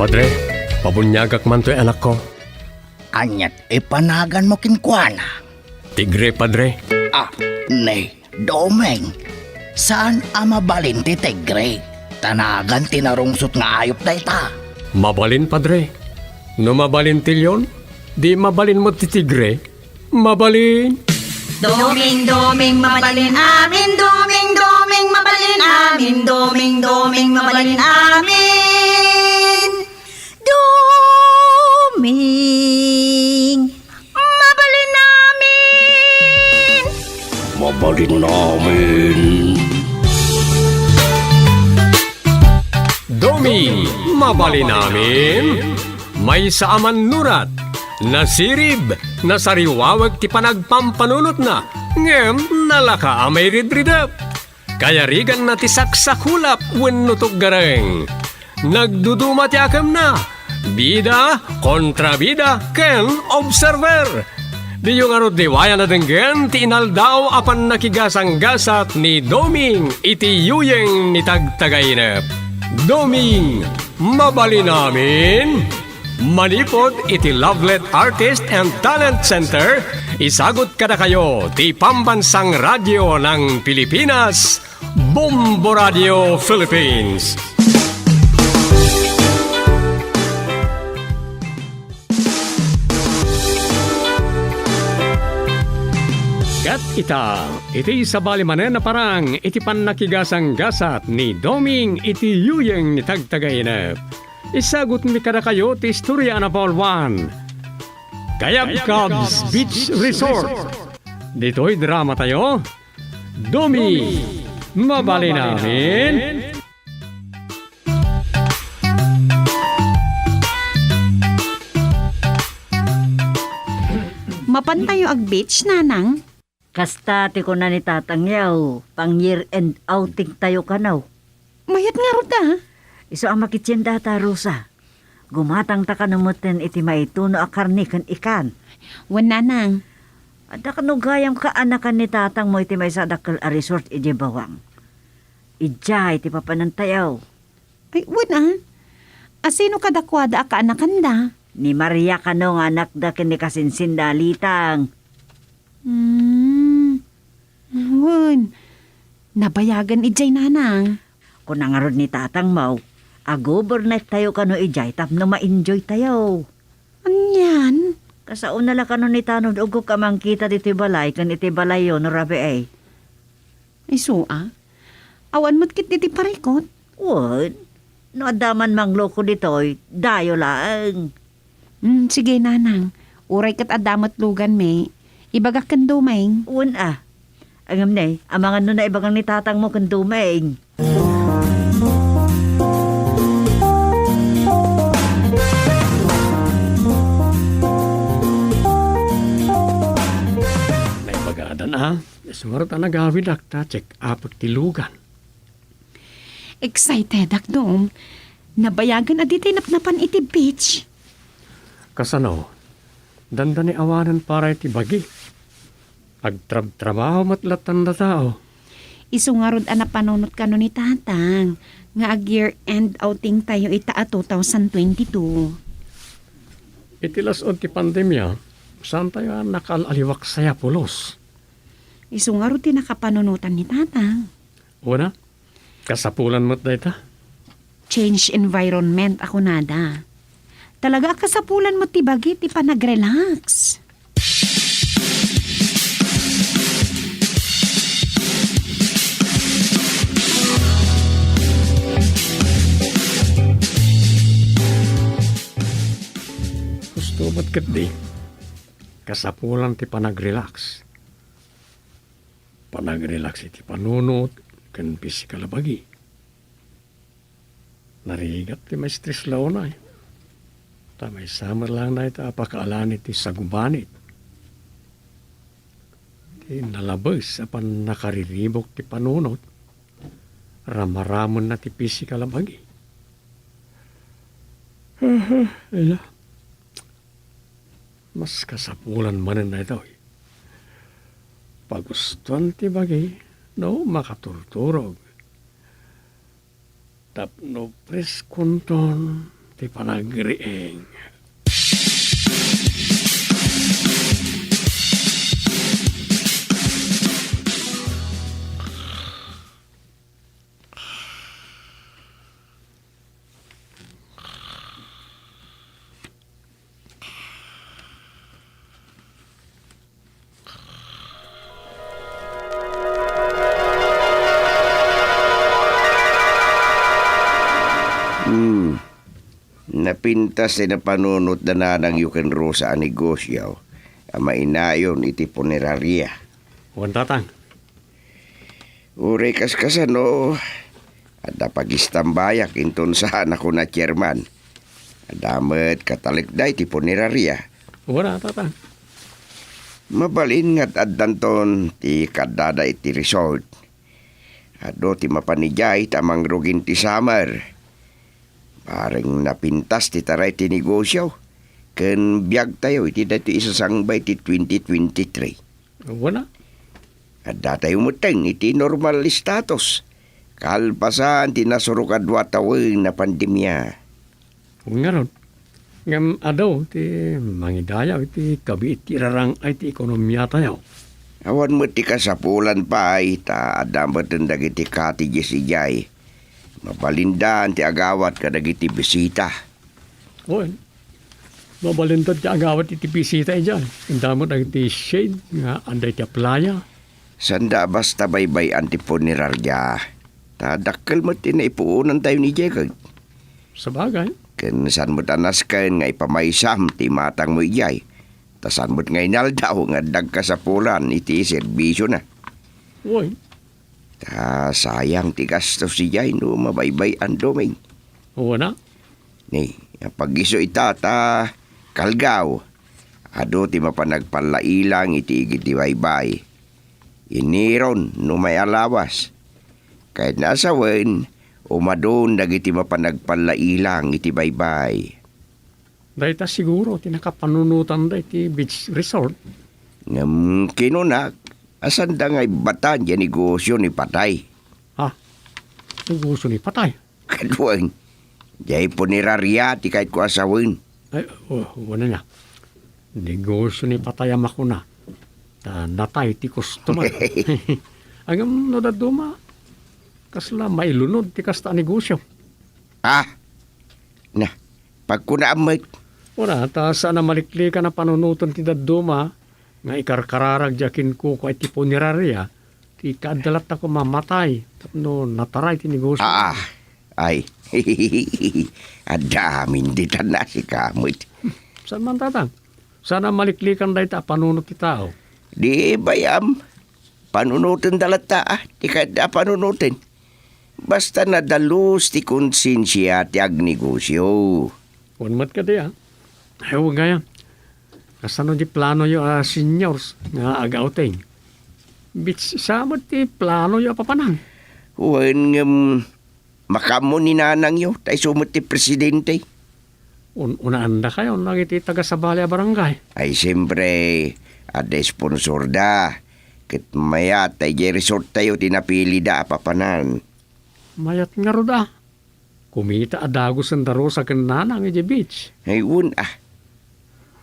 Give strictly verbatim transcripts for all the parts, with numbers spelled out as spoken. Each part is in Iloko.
Padre, pabuniagak man toy anakko. Aniat ipanaganmo kenkuana? Tigre, Padre. Ah, ni Doming, saan a mabalin ti tigre? Ta nagan ti narungsot nga ayup dayta. Mabalin, Padre. No mabalin ti leon, di mabalin met ti tigre. Mabalin. Doming, Doming, mabalin amin. Doming, Doming, mabalin amin. Doming, Doming, mabalin amin. Doming, mabalin amin. Mabalin amin. Doming, mabalin amin. Maysa a mannurat, nasirib, nasariwawek ti panagpampanunotna, ngem nalaka a mairidridep. Kayariganna ti saksakulap wenno tuggareng. Nagduduma ti akemna, bida, kontrabida, ken observer. Diyo ngarud liwayan a denggen ti inaldaw a pannakigasanggasat ni Doming iti yuyeng ni Tagtagainep. Doming, mabalin amin? Manipud iti Lovelet Artist and Talent Center, isagut kadakayo ti Pambansang Radio ng Pilipinas, Bombo Radio Philippines. Ket ita, iti sabali manen a parang iti pannakigasanggasat ni Doming iti yuyeng ni Tagtagainep. Isagutmi kadakayo ti istorya a napauluan. Kayab Cubs Beach Resort. Ditoy dramatayo, Doming, mabalin amin? Mapantayo ag-beach, Nanang? Kasta ti kuna ni Tatangyo, pang-year-end outing tayo kano. Mayat ngarud a. Isu a makitien data, Rosa. Gumatangta kano metten iti maituno a karne ken ikan. Wen, Nanang. Adda kano gayam kaanakan ni tatangmo iti maysa a dakkel a resort idiay Bawang. Idiay ti papanantayo. Ay, wen a. Asino kadakuada a kaanakanda? Ni Maria kano nga anakda ken ni kasinsinda a Litang. Hmm. Wen, nabayagan idiay, Nanang. Kuna ngarud ni tatangmo, ag-overnight tayo kano idiay tapno ma-enjoy tayo. Anian? Kasaona la kano ni Tanod ugok a mangkita ditoy balay ken iti balayyo no rabii. Isu a? Awan met ketdi ti parikut? Wen, no adda man mangloko ditoy, dayo laeng. Hmm, sige, Nanang. Uray ket adda met luganmi, ibagak ken Doming. Wen a. Ngem ne, amangan no naibagan ni tatangmo ken Doming. Naibagadan a, isu ngarud a nagawidak ta check-upek ti lugan. Excited ak, Dom. Nabayagan a ditay napnapan iti beach. Kasano? Dandani awanen para iti bagi. Agtrabtrabaho met latta a tao. Isu ngarud a napanunot kano ni Tatang nga ag-year-end outing tayo ita a two thousand twenty-two. Iti las-ud ti pandemia, saan tayo a nakaal-aliwaksay a pulos. Isu ngarud ti nakapanunotan ni Tatang. Wen a, kasapulan met dayta. Change environment a kunada. Talaga a kasapulan met ti bagi ti panag-relax. Husto met ketdi, kasapulan ti panag-relax. Panag-relax iti panunot ken pisikal a bagi. Narigat ti ma-stress la unay. Ta maysa met laeng dayta a pakaalan iti sagubanit. Ti nalabes a pannakariribuk ti panunot, ramaramenna ti pisikal a bagi. Ella. Mas kasapulan manen daytoy. Pagustuan ti bagi no makaturturog. Tapno preskonton ti panagriing. Hmm. Napintas ti napanunot da nanangyo ken Rosa a negosio a mainayon iti punerarya. Wen, Tatang. Uray kaskasano, adda pagistambayak inton saan a kuna chairman. Adda met katalekda iti punerarya. Wen, Tatang. Mabalin nga ad-addanton ti kaddada iti resort. Adu ti mapan idiay ta mangrugin ti summer. Bareng napintas ti taray ti negosio ken biagtayo iti daytoy isasangba iti twenty twenty-three. Wen a? Addatayo metten iti normal status kalpasan ti nasurok a dua tawen a pandemia. Ngarud, ngem adu ti mangidayaw iti kabiit ti irarang-ay ti ekonomiatayo. Awan met ti kasapulan pay ta adda metten dagiti cottages idiay. Mabalindan ti agawat kadagiti bisita. Wen, mabalindan ti agawat iti bisita idiay. Adda met dagiti shade nga adda iti playa. Sanda a basta baybay-an ti punerarya. Ta dakkel met ti naipuonantayo idiay ket. Sabagay. Ken saan met a nasken nga ipamaysam ti imatangmo idiay. Ta saan met nga inaldaw nga adda agkasapulan iti serbisiona. Wen. Ta sayang ti gastos idiay no mabaybay-an, Doming. Wen a? Ni, apag-isu ita ta kalgaw, adu ti mapan agpallailang iti igid ti baybay. Iniron no may alawas. Kayatna a sawen, umadun dagiti mapan agpallailang iti baybay. Dayta siguro ti nakapanunotanda iti beach resort. Ngem kinunak, a sanda nga ibbatan diay negosio ni Patay. Ha? Negosio ni Patay? Kaduaen, diay punerarya ti kayatko a sawen. Ay, o, wen a. Negosio ni Patay a makuna. Ta natay ti customer. Ngem no dadduma, kasla mailunod ti kasta a negosio. Ah, na, pagkunaam met. Wen a, ta saan a maliklikan a panunoten ti dadduma nga ikarkararag diay kinkukua iti punerarya, ti kaadda latta koma matay tapno nataray ti negosio. Ah, ay. Adda amin ditan a sika met. Saan man, Tatang? Saan a maliklikan dayta a panunot ti tao? Di bay-am. Panunotenda latta, ah, ti kayatda a panunoten. Basta nadalus ti konsensia ti agnegosio. Wen met kadi, ah. Ay, wen gayam. Kasano ti planoyo a seniors nga ag-outing? Beach sa met ti planoyo a papanan? Wen, ngem, makaammo ni nanangyo, ta isu met ti presidente. Un-, unaandakayo dagiti taga-sabali a barangay? Ay, siempre, adda sponsorda. Ket mayat ta idiay resorttayo ti napilida a papanan. Mayat ngarud a. Kumita a dagusen da Rosa ken Nanang idiay beach. Ay, wen a.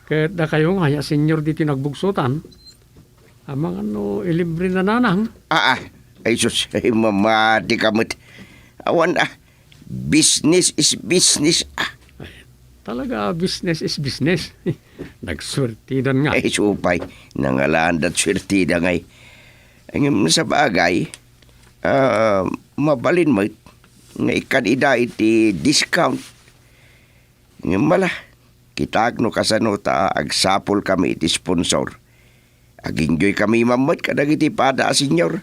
Ket dakayo ngay a senior ditoy nagbugsotan, amangan no ilibre na Nanang? Aa, ay sus, ay, mamati ka met. Awan a, business is business a. Ay, talaga, business is business. Nagsuertidan nga. Ay, supay, nangalaan dat suertida ngay. Ngem sabagay, ah, mabalin met nga ikkan ida iti discount. Ngem ala, kitaek no kasano ta agsapulkami iti sponsor. Ag-enjoykami man met kadagiti pada a senior.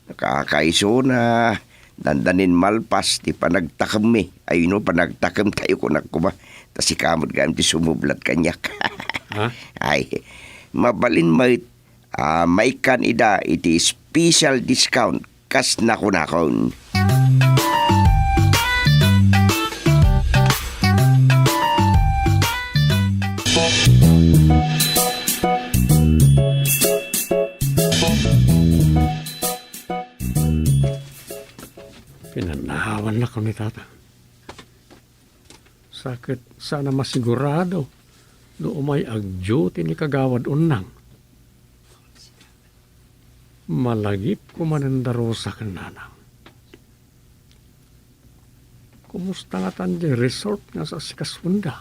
Nakakaisuna, dandanin malpas ti panagtakemmi. Ay no, panagtakemtayo kunak koma. Ta sika met gayam ti sumublat kaniak. Ha? Ay, mabalin met a maikkan ida iti special discount kas nakunakon. Pinanawan na ko ni Tata. Sa ket saan a masigurado no umay agduty ni Kagawad Unnang. Malagipko manen da Rosa ken Nanang. Kumusta ngatan diay resort nga asikasuenda?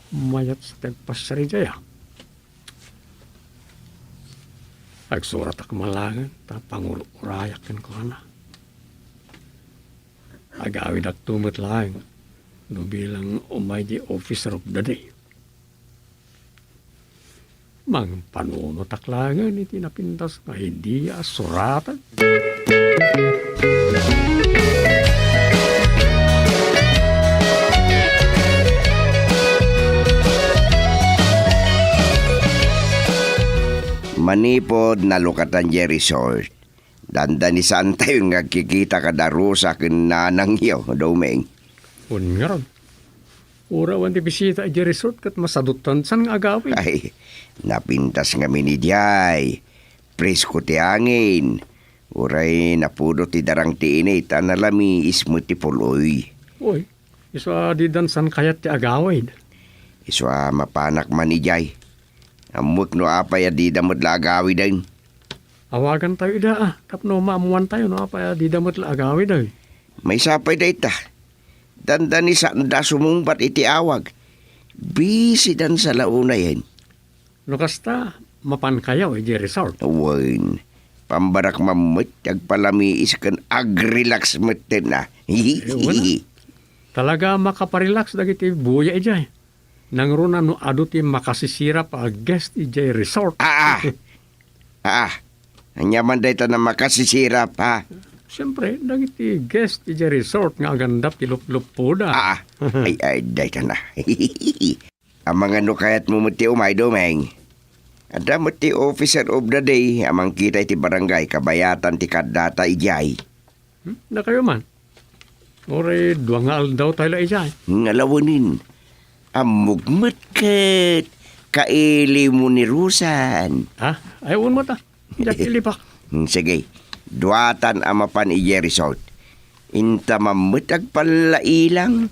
Mayat sa ti agpasiar idiay, a. Agsuratak man laengen ta pangur-urayak kenkuana. Agawidakto met laeng no bilang umay diay officer of the day. Mangpanunotak laengen iti napintas nga idiay a suratan. Manipud nalukatan diay resort, dandanisaantayon nga agkikita kada Rosa ken nanangyo, Doming. Wen ngarud, uray awan ti bisita idiay resort ket masaduttan san nga agawid. Ay, napintas ngamin idiay. Presko ti angin. Uray napudot ti darang ti init a nalamiis met ti puloy. Oy, isu a didan san kayat ti agawid. Isu a mapanak man idiay. Ammok no apay a dida met la agawiden. Awagantayo ida, a, tapno maammoantayo no apay a dida met la agawiden. Maysa pay dayta. Dandanisaanda a sumungbat iti awag. Busy dan sa launayen. No kasta, mapankayo idiay resort? Wen, pambarak man met ti agpalamiis ken agrelax metten a. Eh, wala. Talaga makaparelax dagiti buya idiay. Nangruna no adu ti makasisirap a guest idiay resort. Ah, ah. Ah, ah. Ania man dayta a makasisirap, ha? Siempre, dagiti guest idiay resort nga agandap ti lupluppoda. Ah, ah. Ay, ay, dayta na. Amangan no kayatmo met ti umay, Doming. Adda met ti officer of the day a mangkita iti barangay kabayatan ti kaaddata idiay. Hmm? Dakayo man. Uray dua nga aldawtayo la idiay. Nga lawenin. Ammok met ket kailiwmo ni Rosan. Ha? Ay, wen met a. Diak ilibak. Hmm, sige. Duatan a mapan idiay resort. Inta man met agpallailang.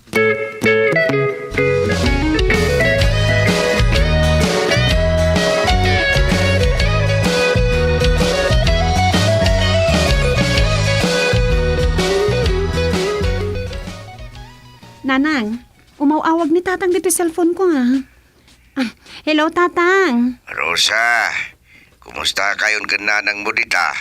Nanang, umaw-awag ni Tatang ditoy cellphone ko, ha. Ah, hello, Tatang. Rosa, kumusta kayon ken nanangmo dita?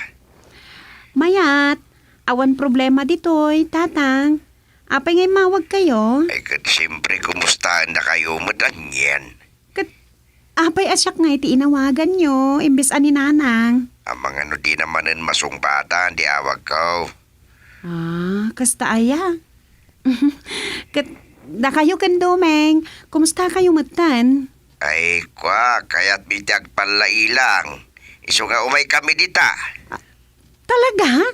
Mayat, awan problema ditoy, Tatang. Apay nga immawag kayo? Ay, ket siyempre, kumustaendakayo met anian? Ket apay a siak nga iti inawaganyo, imbes a ni Nanang? Amangan no dina manen masungbatan ti awagko. Ah, kasta aya? Ket dakayo ken Doming, kumusta kayo metten? Ay, kua, kayatmi ti agpallailang. Isu nga umay kami dita. Ah, talaga?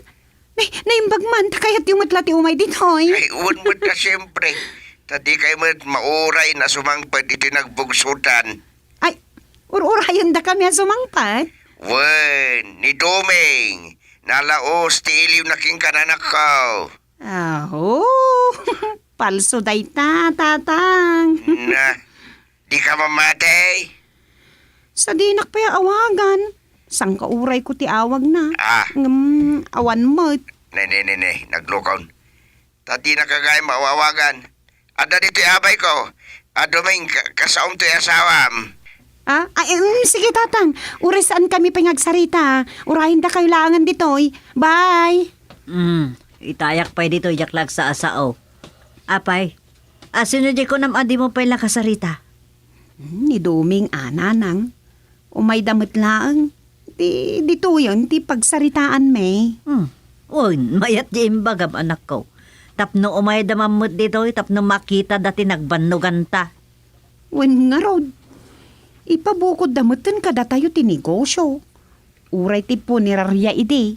Nay, naimbag man, ta kayatyo met la ti umay ditoy. Ay, wen met a, siyempre. Ta dikay met mauray a sumangpet iti nagbugsotan. Ay, ur-urayendakami a sumangpet? Wen, ni Doming, nalaos ti iliwna kenka, nanakko. Aho, palso dayta, Tatang. Na, dika mamati? Sadinak pay awagan. Sangka urayko ti awagna. Ah. Ngem, awan met. Ne, ne, ne, ne, naglukon. Ta dinaka gayam awawagan. Adda ditoy abayko. A, Doming, ka-, kasaom toy asawam. Ah, ay, em, sige, Tatang. Uray saankami pay nga agsarita. Urayendakayo laengen ditoy. Bye. Hmm, itayak pay ditoy, diak la agsasao. Apay, asino diay kunam a dimo pay la kasarita? Hmm, ni Doming a, Nanang. Umayda met laeng. Ti, ditoyen ti pagsaritaanmi. Hmm. Wen, mayat ti imbagam, anakko. Tapno umayda man met ditoy, tapno makitada ti nagbannoganta. Wen ngarud, ipabukodda metten kadatayo ti negosio. Uray ti puneraria idi.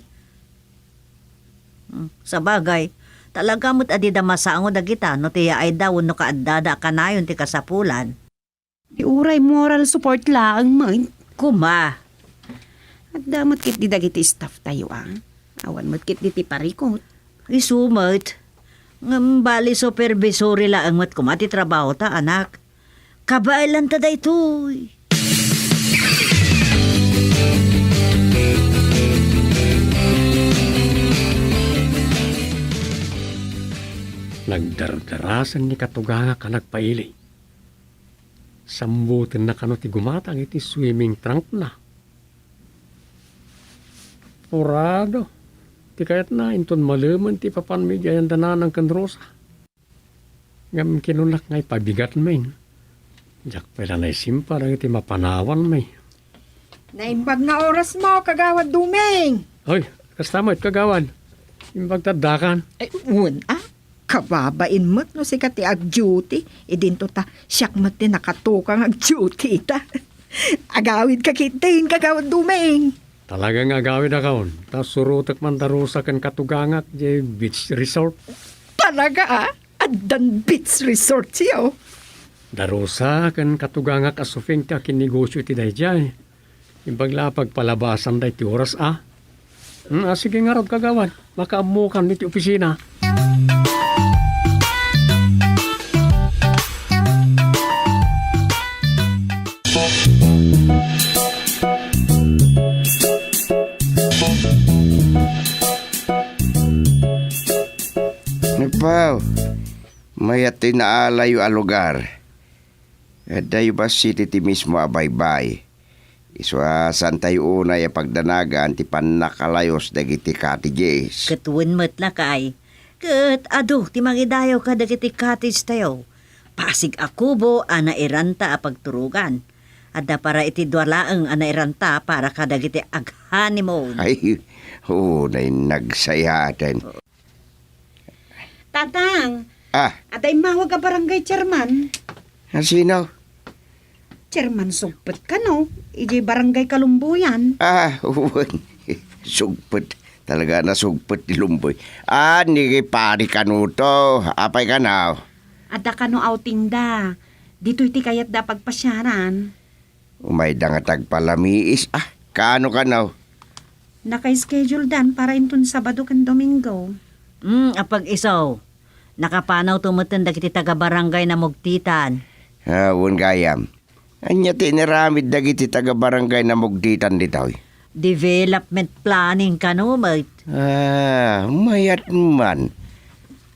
Hmm, sabagay, talaga met a dida masango dagita no ti yaayda wenno kaaddada a kanayon ti kasapulan. Ti uray moral support laeng met. Kuma. Adda met ketdi dagiti staff tayo, a. Awan met ketdi ti parikut. Isu met. Ngem bali supervisory laeng met koma ti trabahota, anak. Kabaelanta daytoy. Nagdardarasen ni Katugangak a nagpaili. Sambutenna kano ti gumatang iti swimming trunkna. Purado. Ti kayatna, inton malemen ti ipapanmi idiay andananan ken Rosa. Ngem kinunak nga ipabigatmi. Diak pay la naisimpa dagiti mapanawanmi. Naimbag nga orasmo, Kagawad Duming! Hoy, kasta met, Kagawad. Imbag ta addakan. Ay, wen, a? Kababain met no sika ti ag-duty, idinto ta siak met ti nakatukang ag-duty ta. Agawidka ketdin, Kagawad Duming. Talaga nga agawidakon, ta surotek man da Rosa ken Katugangak diay beach resort. Talaga, a? Addan beach resort siyo? Da Rosa ken Katugangak a Sofing ti akinnegosio iti daydiay. Imbag la a pagpalabasanda iti oras, a? Hmm, a, sige ngarud, Kagawad. Makaammokan iti opisina. Apo, mayat ti naalayo a lugar. Addayo bassit iti mismo a baybay. Isu a saantayo unay a pagdanagan ti pannakalayos dagiti cottages. Ket wen met, lakay. Ket adu ti mangidayaw kadagiti cottage tayo. Pasig a kubo a nairanta a pagturogan. Adda para iti dua laeng a nairanta para kadagiti ag-honeymoon. Ay, unay nagsayaten. Tatang, Ah, adda immawag a barangay chairman. A sino? Chairman Sugpet kano, idiay barangay Kalumboyan. Ah, wen. Sugpet. Talaga nasugpet ti Lumboy. Ah, ni pari kano to. Apay kano? Adda kano outing da. Ditoy ti kayat da pagpasiaran. Umayda nga tagpalamiis, ah. Kano kano? Naka-schedule dan para inton Sabado ken Domingo. Hmm, apag-iso. Nakapanawto metten dagiti taga-barangay Namugtitan. Ah, wen gayam. Ania ti inaramid dagiti taga-barangay Namugtitan ditoy? Development planning kano met. Ah, mayat man.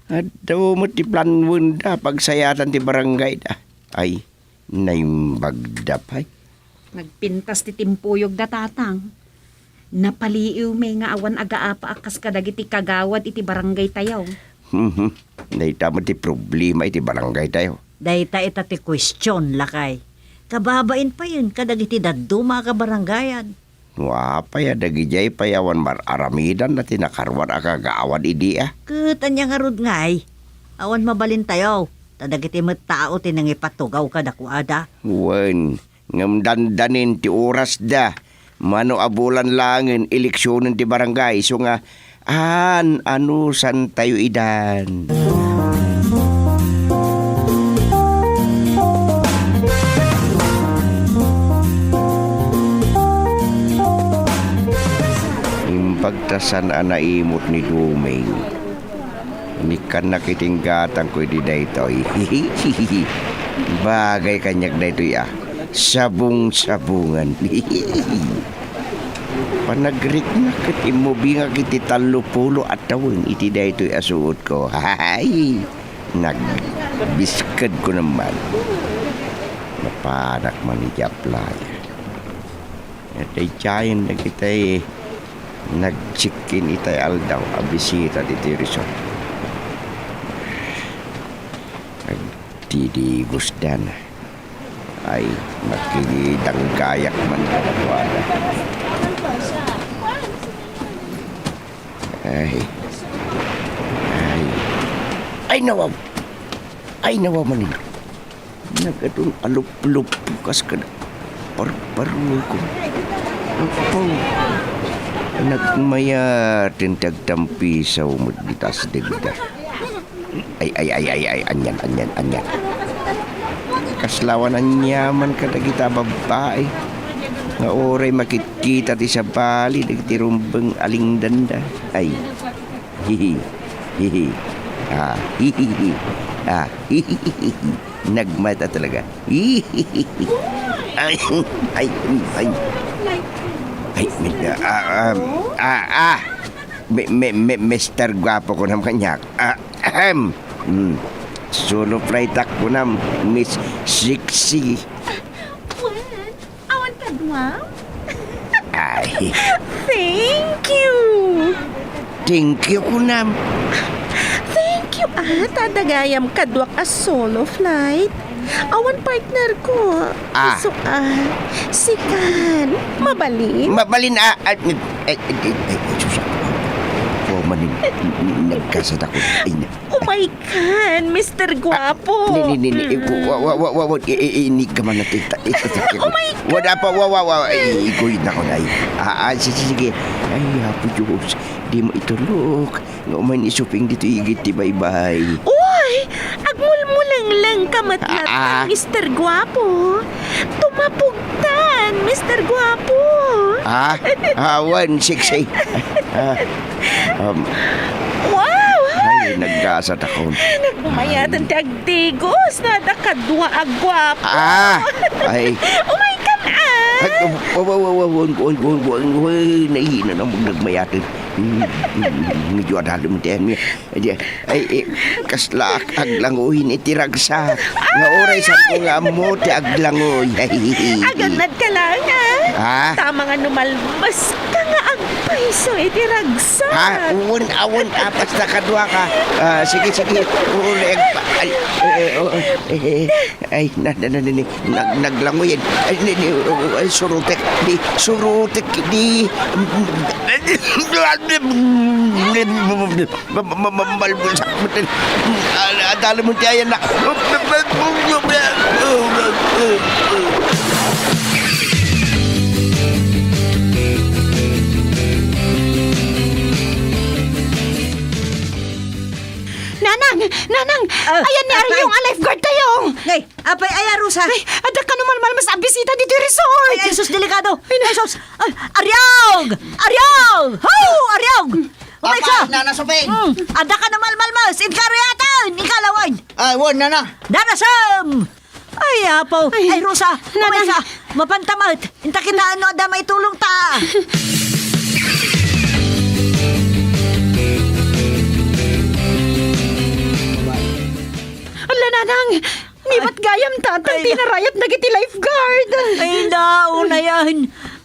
Adda met ti planwenda, pagsayatan ti barangay da. Ay, naimbag da pay. Nagpintas ti timpuyog da, Tatang. Napaliiwmi nga awan agaapa a kas kadagiti kagawad iti barangay tayo. Mhm. Dayta met ti problema iti barangay tayo. Dayta ita ti question, lakay. Kababain payen kadagiti dadduma a kabarangayan. No apay a dagidiay pay awan mar-aramidan na ti nakaruar a kagawad idi, a? Ket ania ngarud ngay? Awan mabalin tayo, ta dagiti met tao ti nangipatugaw kadakuada. Wen, ngem dandanin ti orasda. Mano a bulan laengen eleksionen ti barangay, isu nga, an-anusantayo idan. Imbag ta saan a naimut ni Duming. Inikkannak iti inggatangko idi daytoy. Bagay kaniak daytoy a sabong-sabongan. Panagriknak ket immubingak iti tallopulo a tawen iti daytoy a suotko. Hay! Nagbiskedko man. Napanak man iti playa. Daydiayen dagiti nag-check-in itay aldaw a bisita ditoy resort. Nagdidigusdan. Ay, makidanggayak man kadakuada. Ay. Ay. Ay, nawaw. Ay, nawaw manin. Nagadun aluplup kas kada parparuko. Apo. Nagmayaten ti agtampisaw met dita a dagda. Ay, ay, ay, ay, ay, anian, anian, anian. Kaslawan aniaman kadagita a babbai nga uray makitkita ti sabali dagiti rumbeng a lingdanda. Ay. Hihi. Hihi. Ah, ah, nagmata talaga. Ay, ay, ay. Ay, may, ah, um, ah, ah. May, may, may, Mister Guapo ko naman kaniak. Ah, ahem. Hmm. Solo flight ako na, Miss Sexy. Wen, awan kadua? Ay. Thank you. Thank you kunam. Thank you, ah, ta adda gayam kaduak a solo flight. Awan partner ko. Ah. Isu, ah, sikan. Mabalin? Mabalin, ah, ah, ay, ay, ay, ay, ay, sus, ako. Oh, manin, nagkasat ako. Ay, na- Oh my God, Mister Guapo. Ni, ni, ni, ni, eh, wa, wa, wa, wa, wa, eh, eh, eh, inig ka man natin. Ta-, eh, ta-, ta-, Oh my God. Wala pa, wa, wa, wa, eh, iguyod na ko na, eh. Ah, ah, sige, sige. Ay, Apo Diyos, di mo itulok. Nga umay ni Suping dito igit ti baybay. Uy, agmulmulengleng ka met Ah, latta, ah. Mister Guapo. Tumapugtan, Mister Guapo. Ah, awan, sexy. Ah, um, Wow! Ay, nagkasat ako. Nagmamayatan ti agtigos, no adda kadua a guapo. Ah, ay. Umay kan, ah. Ay, wa, wa, wa, wa, wa, wa, wa, wa, wa, nahina na mo nagmayatan. Mm, mm, medyo adalem ti ayan mi. Ay, ay, eh, kasla ak-, aglanguy iti ragsak. Nga uray saan ko nga ammo ti aglanguy. Agannad ka lang, ah. Ah? Tama nga no malmas ka nga agpayso iti ragsak. Ha? Wen, awan, apas na kadua ka. Ah, sige, sige. Uray agpa-, ay, eh, eh, oh, eh, eh. Ay, na, na, na, na, na, nag-, naglanguyen. Ay, ni, ni, oh, ay, surutek. Di, surutek. Di, ma-, ma-, ma-, malbulsak mo din. Ala, adala mo ti ayan na. Nanang! Nanang! Ah, ayan ni ah, Aryong ah. A lifeguard tayo! Ngay, apay, ay, Arusa? Ay, adda kano malmalmas a bisita ditoy resort! Ay, ay, sus, delikado! Ay, na- Ay, sus! Ay, Aryong! Aryong! Ho! Aryong! Umay ka! Apay, Nana Suping! Hmm, adda kano malmalmas! Inka ruyatan! Inka lawan! Ay, wen, Nana! Darasem! Ay, apo! Ay, Ay, Rosa! Umay Nanang! Ka! Mapanta met! Inta kita no adda maitulong ta! Ala, Nanang! Ni Ay. Met gayam ta, ta Ay. Tinarayat dagiti lifeguard! Ay, daon ayan!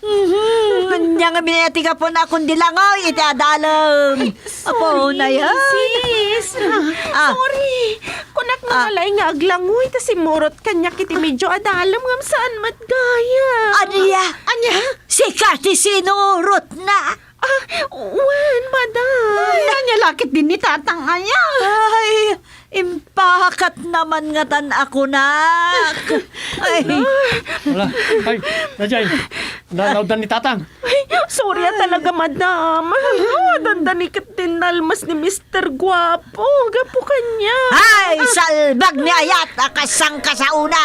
Mhm. Ania nga binayat ti gapuan a kundi langoy iti adalem. Apo, sorry, na yan. Sis. Ah. Sorry. Kunak nga Ah. Malay nga aglangoy ta simurot kaniak iti medyo adalem ngem saan met gayam. Ania? Ania? Sika ti sinurotna? Ah, wen, madam. Ay, ania la ket din ni Tatang aya? Ay, impakat naman ngatan a kunak. Ay. Ala, ay, Najay, nanaawdan ni Tatang. Ay, sorry a talaga, madam. Ay, dandani ket din nalmas ni Mister Guapo. Gapu kaniak. Ay, salbag ni ayat a kasangkasauna.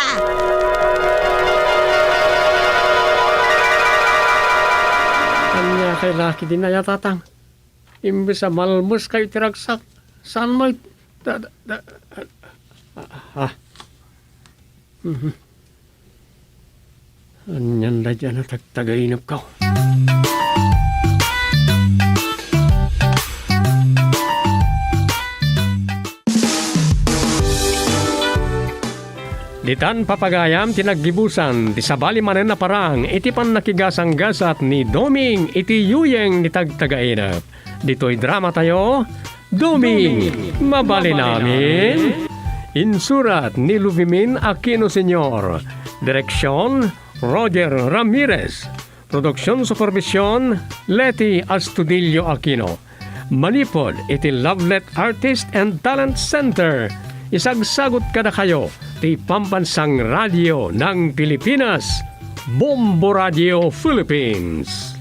Ania kay laki din aya, Tatang? Imbes a malmes kayo ti ragsak, saan mo it-, da, da, da, ah, ah. Mhm. Anian daydiay a natagtagainepko? Ditan papagayam ti naggibusan ti sabali manen a parang iti pannakigasanggasat ni Doming iti yuyeng ni tagtagainep. Ditoy drama tayo, Doming, Doming, mabalin amin. Insurat ni Luvimin Aquino Senior. Direksyon, Roger Ramirez. Production supervision, Leti Astudillo Aquino. Manipud iti Lovelet Artist and Talent Center, isagsagut kadakayo ti Pambansang Radio ng Pilipinas, Bombo Radio Philippines.